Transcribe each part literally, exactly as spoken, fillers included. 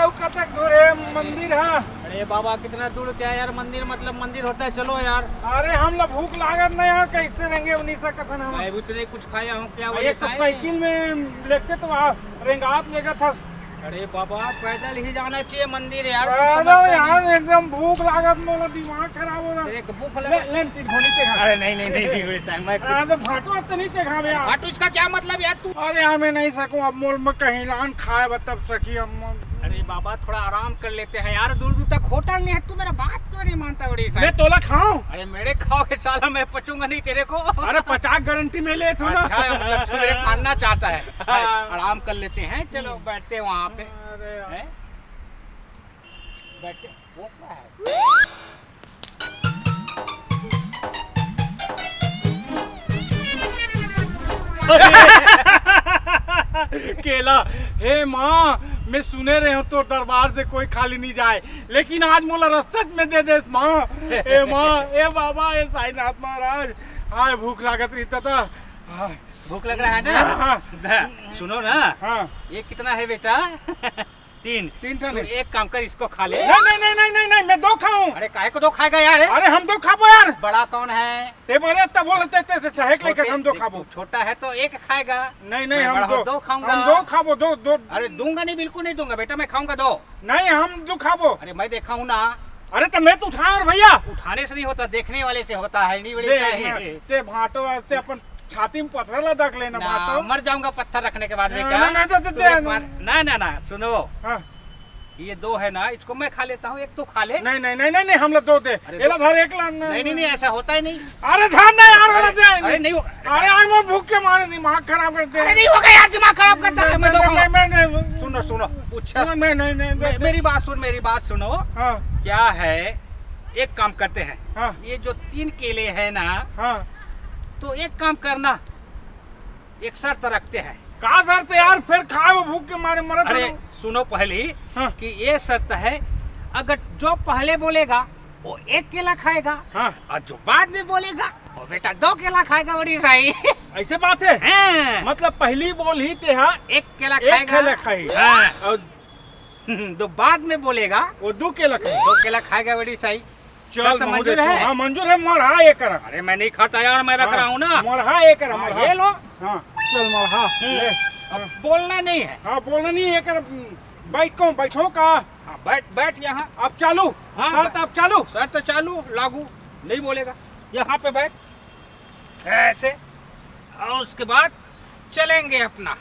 अउ कतक दूर हे मंदिर ह? अरे बाबा, कितना दूर क्या यार, मंदिर मतलब मंदिर होता है, चलो यार। अरे, हम ला भूख लागत नहीं यार, कैसे रेंगे उन्हीं से कथन हम। मैं भी तो नहीं कुछ खाया हूँ, क्या अरे, वजह एक से आए? साइकिल में लेते तो आ, रेंगात लेगा था। अरे बाबा, पैदल ही जाना चाहिए मंदिर यार, तू पैदल समझता यार, नहीं। एकदम भूख लागत, मोला दिमाग खराब हो रहा। तेरे को भूख लगा? ले, ले, तीन घोड़ी से खा। अरे नहीं, नहीं, नहीं, नहीं, नहीं, साहब, मैं हाँ, तो भाटो अब तो नहीं चघावे यार। भाटो, इसका क्या मतलब यार तू? अरे यार, मैं नहीं सकूं, अब मोल में कहीं लान खाए बा तब सकी हम। अरे बाबा, थोड़ा आराम कर लेते हैं यार, दूर दूर तक होटल नहीं है, तू मेरा बात क्यों नहीं मानता बड़ी साहब? मैं तोला खाऊं? अरे मेरे खाओ के साला, मैं पचूंगा नहीं तेरे को। अरे पचास गारंटी में ले तू ना। अच्छा है, मतलब तू मेरे मारना चाहता है। अरे, हाँ। आराम कर लेते हैं, चलो बैठते हैं वहाँ पे। अरे यार। हैं? बैठते, वो क्या है? केला, हे माँ, मैं सुने रहे हूँ तोर दरबार से कोई खाली नहीं जाए, लेकिन आज मोला रास्ता में दे देस माँ। ए माँ, ए बाबा, ए साईनाथ महाराज, हाय भूख लागत रही था। हाय। भूख लग रहा है ना? हाँ, हाँ। दा, सुनो ना, हाँ। ये कितना है बेटा? तीन। तीन ठन तू है। एक काम कर, इसको खा ले। नहीं, नहीं, नहीं, नहीं, नहीं, नहीं, मैं दो खाऊं। अरे काहे को दो खाएगा यार? अरे हम दो खाबो यार। बड़ा कौन है? ते बड़े तब बोलते ते से चाहे के लेके देख, हम दो देख, खाबो। तू छोटा है तो एक खाएगा। नहीं, नहीं, मैं हम बड़ा दो, दो खाऊंगा। हम दो खाबो, दो, दो। अरे दूंगा नहीं, बिल्कुल नहीं दूंगा बेटा, मैं खाऊंगा दो। नहीं, हम दो खाबो। अरे मैं देखा हूँ ना। अरे तो मैं तो उठा और भैया। उठाने से नहीं होता, देखने वाले से होता है, नहीं बड़ी देख चाहे। ना, ते भाटो वास्ते अपन छाती में पथरा ला दक लेना ना, बाटो। मर जाऊंगा पत्थर रखने के बाद में ना, क्या? ना, ना, दे, दे, तू दे। एक बार, ना, ना, ना, सुनो। हाँ। ये दो है ना, इसको मैं खा लेता हूँ, एक तो खा ले। नहीं, नहीं, नहीं, नहीं, नहीं, हम लोग दो दे। अरे एला दो। धर एक ला, नहीं, नहीं, नहीं, ऐसा होता ही नहीं। अरे धर ना यार, अरे, वाला दे। अरे नहीं हो-, अरे आज मैं भूख के मारे दिमाग खराब कर दे। अरे नहीं होगा यार, दिमाग खराब करता है, मैं दो नहीं, खाऊंगा। नहीं, नहीं, नहीं। सुनो, सुनो, पूछा। नहीं, नहीं, नहीं, नहीं, मैं, नहीं। मेरी बात सुन, मेरी बात सुनो। हाँ। क्या है, एक काम करते हैं। हाँ। ये जो तीन केले हैं ना, हाँ। तो एक काम करना, एक शर्त रखते हैं। का शर्त यार? फिर खाए वो भूख के मारे मरत अरे, रहो। सुनो पहली हाँ। कि ये शर्त है, अगर जो पहले बोलेगा वो एक केला खाएगा हाँ। और जो बाद में बोलेगा वो बेटा दो केला खाएगा, बड़ी सही। ऐसे बात है? हाँ। मतलब पहली बोल ही ते हा एक केला एक खाएगा। केला खाई। हाँ। और जो बाद में बोलेगा वो दो केला खाई। दो केला खाएगा, बड़ी सही। चल, शर्त महू मंजूर दे तू। है? हाँ, मंजूर है, मरहा ये करा। अरे, मैं नहीं खाता यार, मैं रख हाँ, रहा हूँ ना। मरहा ये करा, हाँ, मरहा। ये लो। हाँ, चल, मरहा, हम्म। ले। अब बोलना नहीं है। हाँ, बोलना नहीं है, ये कर, बैठ कौन, बैठो का? हाँ, बैठ, बैठ यहाँ। अब चालू? हाँ, शर्त बै-, अब चालू? शर्त चालू, लागू, नहीं बोलेगा। यहाँ पे बैठ, ऐसे, और उसके बाद चलेंगे अपना।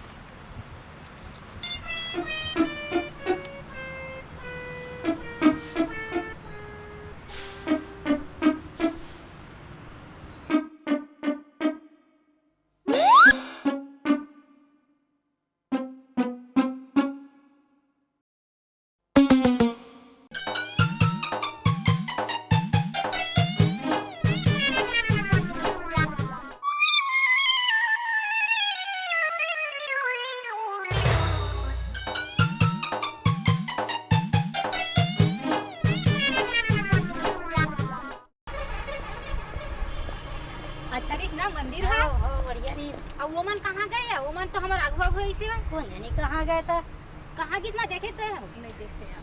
अच्छा रिस ना मंदिर हा? हाँ, हाँ, बढ़िया रिस। अब ओमन कहाँ गए? ओमन तो हमर आगू आगू ऐसे बा। कौन जानी कहाँ गए था? कहाँ गिस ना देखे ते हम? नहीं देखते हैं।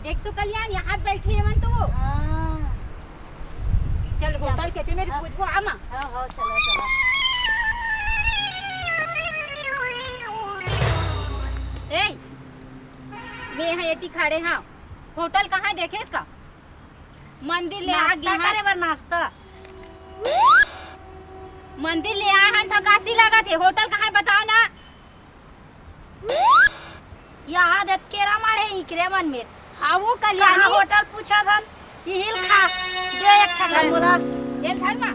देख तो कल्याण, यहाँ बैठे हैं मन तो वो। हाँ। चल, चल। होटल के ते मेरी हाँ। पूछबो, आमा। हाँ, हाँ, चलो, चलो। ए, मैं यहाँ एती खड़े हाँ। होटल कहाँ देखे इसका? मंदिर ले आ नाश्ता गया। करे बर नाश्ता। मंदिर ले आए हन, झकासी लगत हे। होटल कहाँ हे, बताओ ना। यहाँ दे केरा माड़े इकरे मन में। हाँ, वो कल्याणी। कहाँ होटल पूछा था? हिल खा। दे एक छक्का चल। बोला। चल धर्मा।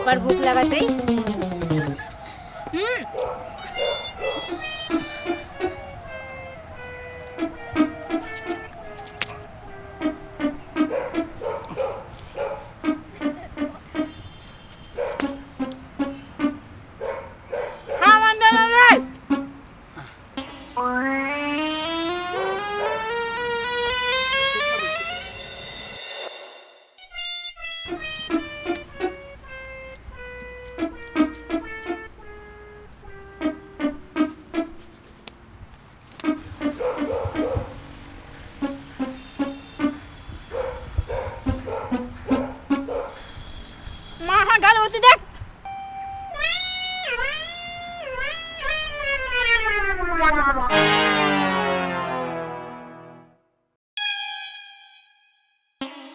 बड़ भूख लगत हे। हम्म। हाँ, वंदना रे।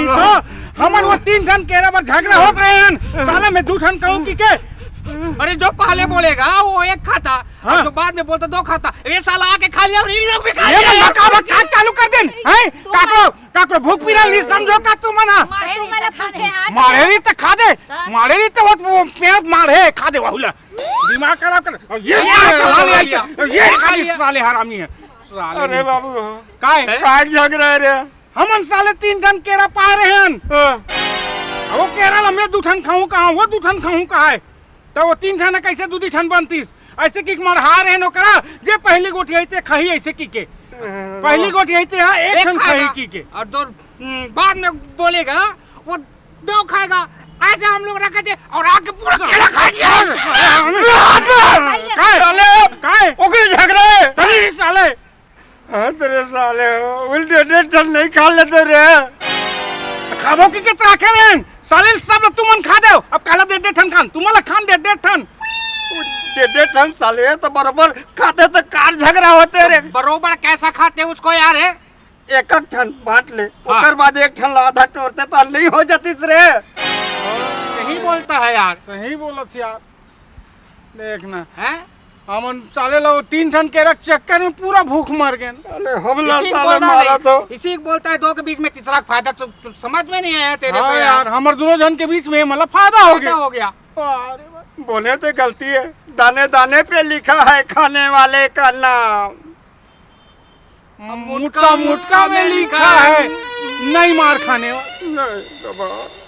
नहीं तो हमन वो तीन ठन केरा बर झगड़ा होत रहे हन, साला मैं दू ठन कहूँ कि के। अरे जो पहले बोलेगा वो एक खाता, हाँ। और जो बाद में बोलता दो खाता। ये साला आके खा लिया और इन लोग भी खा ये लिया। मन बका बका चालू कर देन, हैं? काकरो, काकरो भूख पीरा ली समझो का तू मना। मारे तुम री वाला त खा दे। पूछे, हाँ। मारे री त खा दे, त? मारे री त वो, वो पेड़ मारे खा दे वाहुला। दिमाग खराब कर। और ये ये साले खा खा लिया, लिया। ये खा खाली लिया। साले हरामी है। साले अरे नहीं। बाबू, काय? हैं? काय झगड़ा है रे? हमन साले तीन ठन केरा पाए रहे हन। हाँ। अब वो केरा ल मैं दू ठन खाऊं कहा, वो दू ठन खाऊं कहा है। त वो तीन ठन कैसे दू दू ठन बनतीस? ऐसे कि मढ़ा रहे ओकरा, जे पहली गोठियाई ते खाही ऐसे कि के। हाँ। पहली गोठियाई ते हा एक एक ठन खाही खाएगा। कि के। और दो, हम्म, बाद में बोलेगा, वो दो खाएगा। ऐसे हम लोग रखे थे और आके पूरा केला खा लिया। काय? साले, काय? ओकरे झगड़ा है। अरे साले। हाँ, तेरे साले, उल्टे डेढ़ ठन नहीं खा लेते रे। खाबो कि के त राखे रे। साले सब ल तुमन खा देव। अब काला डेढ़ डेढ़ ठन खान, तुमन ल खान डेढ़ डेढ़ ठन। डेढ़ डेढ़ ठन साले तो बरोबर खाते तो कार झगड़ा होते रे। बरोबर कैसा खाते उसको यार है? एक एक ठन बांट ले, हाँ। ओकर बाद एक ठन ला आधा टोरते त नहीं हो जातीस रे। सही बोलता है यार। सही बोलत यार। देख ना। हैं? हमन साले ला वो तीन ठन केरा के चक्कर में पूरा भूख मर गेन। अरे हमला इसी को साले बोलता मारा नहीं। तो। इसी को बोलता है दो के बीच में तीसरा का फायदा, तो, तो समझ में नहीं आया तेरे हाँ को यार, यार। हमर दोनों झन के बीच में मतलब फायदा हो फायदा गया। हो गया। अरे भाई। बोले तो गलती है, दाने दाने पे लिखा है खाने वाले का नाम। मुटका मुटका में लिखा है, नहीं मार खाने वाला। नहीं बाबा।